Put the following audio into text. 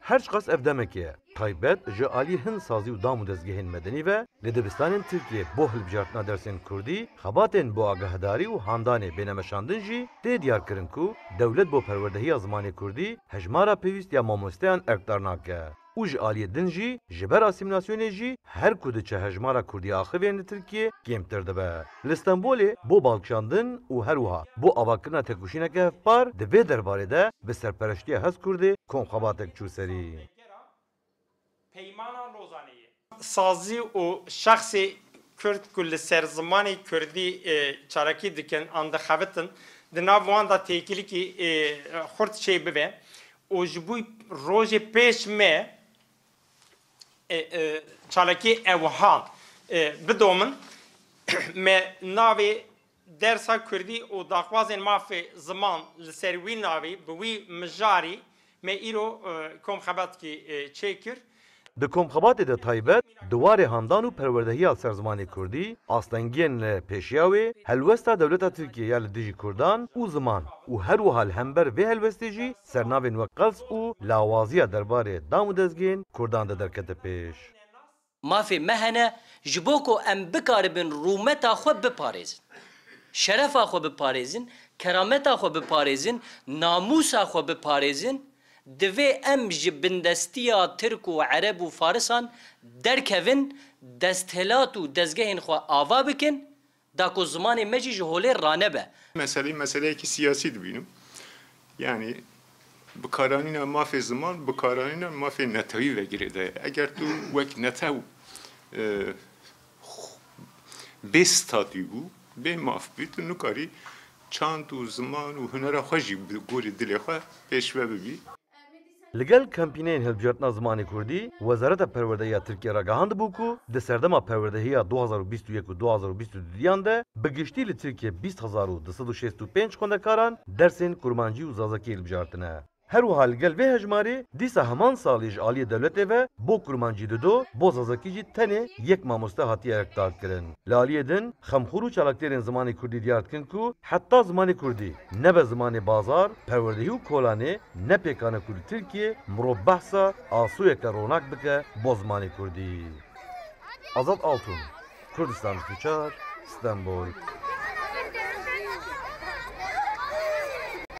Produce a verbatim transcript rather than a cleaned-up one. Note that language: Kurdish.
Her çiqas ev demekê ye, taybet ji alî hin sazî û dam û dezgehên medenî ve li dibistanên Tirkiyê bo hilbijartina dersên kurdî, xebatên bo agahdarî û handanê bêne meşandin jî tê diyarkirin ku dewlet bo perwerdehiya zimanê kurdî hejmara pêwîst ya mamosteyan erkdar nake. Û ji aliyê din jî, ji ber asîmîlasyonê jî, her ku diçe hejmara kurdî axivên li Tirkiyê kêmtir dibe. Li Stenbolê bo balkişandin û her wiha bo avakirina tekoşîneke hevpar di vê derbarê de bi serpereştiya Hezkurdê komxebatek çû serî. Peymana Lozaneyê. Sazî û şexsê Kurd ku li ser zimanê Kurdî e, çalakî dikin an dixebitin, di nav wan de têkilîkî e, xurt çê bibe û ji bo rojê pêş me e, e, çalakî ewha e, bidomin, me navê dersa Kurdî û daxwazên mafê ziman li ser wî navî, bi wî mijarî me îro e, komxebatkî e, çêkir. Di komxebatê de taybet di warê handan û perwerdehiya li ser zimanê kurdî, astengiyên li pêşiya wê, helwesta dewleta Tirkiyê ya li dijî kurdan û ziman û her wiha li hember vê helwestê jî sernavên wek qels û lawaziya derbarê dam û dezgehên kurdan de derkete pêş. Mafê me hene ji bo ku em bikaribin rûmeta xwe biparêzin, şerefa xwe biparêzin, kerameta xwe biparêzin, namûsa xwe biparêzin, divê em ji bindestiya Tirk û Ereb û Farisan derkevin, desthilat û dezgehên xwe ava bikin, da ku zimanê me jî ji holê ranebe. Meseleyê meseleyekî siyasî dibînim. Yanî bikaranîna mafê ziman, bikaranîna mafê netewî ve girêdayî ye. Eger tu wek netew e, bê statû bû, bê maf bî, tu nikarî çand û ziman û hunera xwe jî bi gorî dilê xwe pêşve bibî. Li gel kampîneyên hilbijartina zimanê kurdî, Wezareta Perwerdehî ya Tirkiyê ragihandibû ku di serdema perwerdehiya du hazar û bîst û yek û du hazar û bîst û duyan de bi giştî li Tirkiyê bîst hezar û du sed û şêst û pênc xwendekaran dersên kurmancî û zazakî hilbijartine. Her wiha li gel vê hejmarê dîsa heman salî ji aliyê dewletê ve bo kurmancî dido, bo zazakî jî tenê yek mamoste hatiye erkdarkirin. Li aliyê din, xemxûr û çalaktêrên zimanê kurdî diyar dikin ku heta zimanê kurdî nebe zimanê bazar, perwerdehî û kolanê, ne pêkan e ku li Tirkiyê mirov behsa asûyeke ronak bike bo zimanê kurdî. Azad Altun, Kurdistan bîst û çar, Stenbol.